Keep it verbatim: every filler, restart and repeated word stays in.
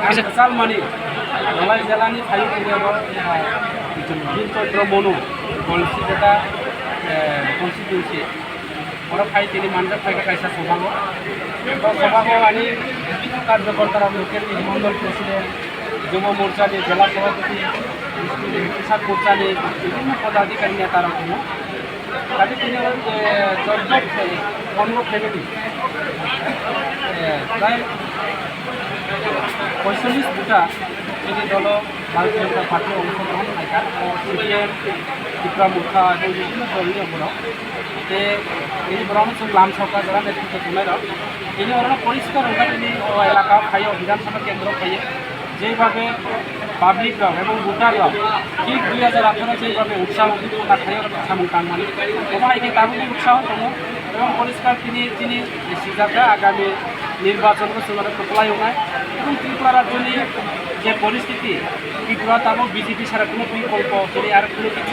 Kwchal mani, Dhalai jela ni phaiyung tini abo, ah, Bin Chandra Manu, Golsi Beta, eh, constituency. Oro phai tini manjak phai kha kaisa sobha o. To sobha o ani bibhinno karjokorta rok, local ni mondol president, Yuva Morcha ni jela sabhapati, Kisa Morcha ni bibhinno podadhikari neta rok tongo. Tadi tini oro, eh, chordo, eh, pondro family, eh, prai poicholish bwta tini dolo Bharatiya Janata Party o ongkhorogwi tongkha, C P M, Tipra Motha, tei bibhinno dolni rok borok. Tei tini borok chwng lam sokha jora netrito tongnai rok. Tini oro poriskar wngkha tini o elaka o phaio, Bidhan Sabha kendro phaio. Jeibabe public rok ebong voter rok thik dui hajar atharo jeibabe utsaho khe kota khaio samung tangmani, omo hai khe tabukbo utsaho tongo. Ebong poriskar tini, tini sijak kha agami nirbachon bo chwng aro kwplai wngnai. Ebong Tripura rajyoni je poristiti, Tripura tabuk B J P sara kuno bikolpo tini aro kuno kichu